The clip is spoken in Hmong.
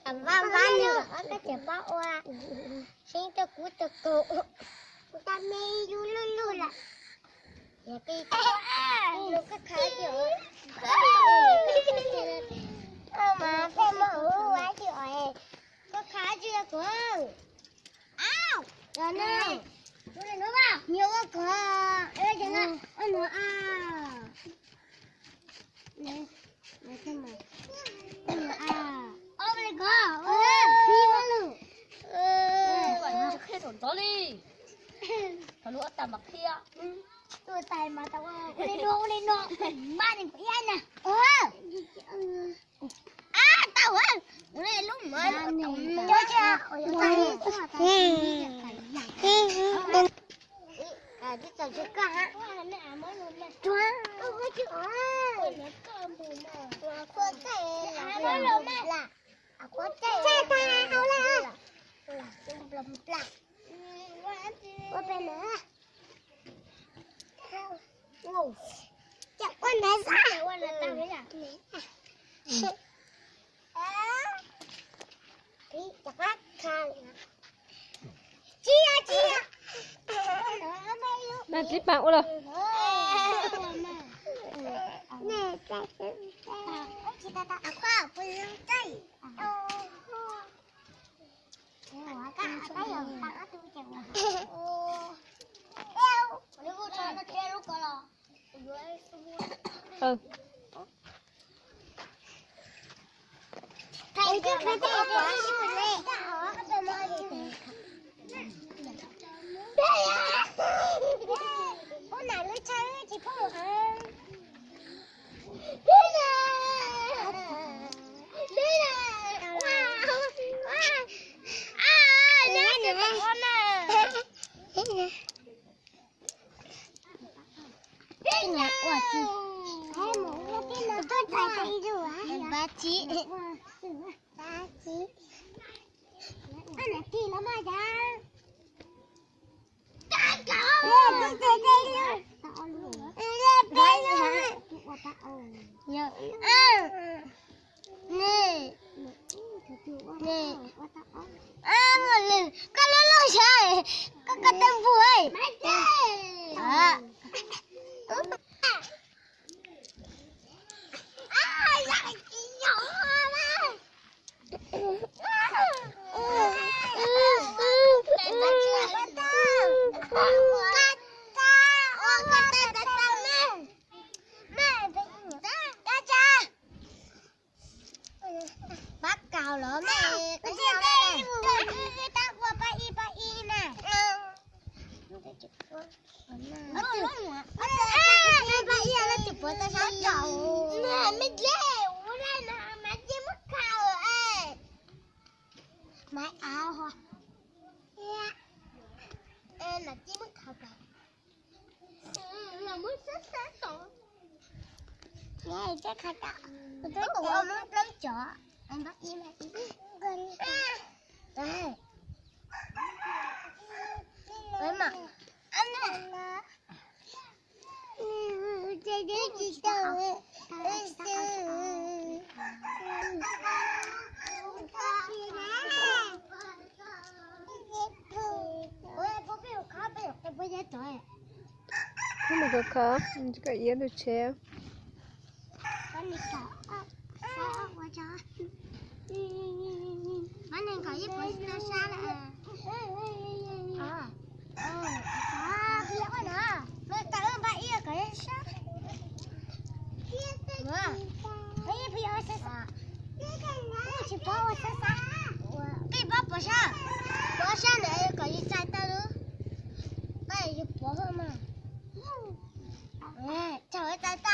Vam vam nws ob koj tseem paub ua, seb tau kub tau kaus, kuv tau me yus luj luj lawm. Yog koj khav, mas peb mus ua tsis, koj khav tsis yog kuv. Au, no, nyob ua koj, ua no a. Ntov li, lub tab mas qhia, ua tais mas tau ua li no, ua li no, mas nws iab na. Ab, tau, ua li lub mas, twb tau tsis koj ha. Ua pem na. Ua ntawd xwb. Tsis, tsis. Mas tib pas ua los. Koj lub lub xyov, koj koj tau npug. Pab kaus los mas, tab ua pab ib pab ib na. Pab ib los tsis puav tau sab caum. Me dlej ua na, mas cia muab khaws. Maiv auv ho. Los cia muab khaws pab. Los muab sab sab tom. Kuv ua muab plaub cov. Koj mus kov kho, koj iab tus tsheb. Tsis paub ua sab sab, koj paub pov sab, pov sab ntawd kom yus txais tau lub, koj yus pov mas, txais tau.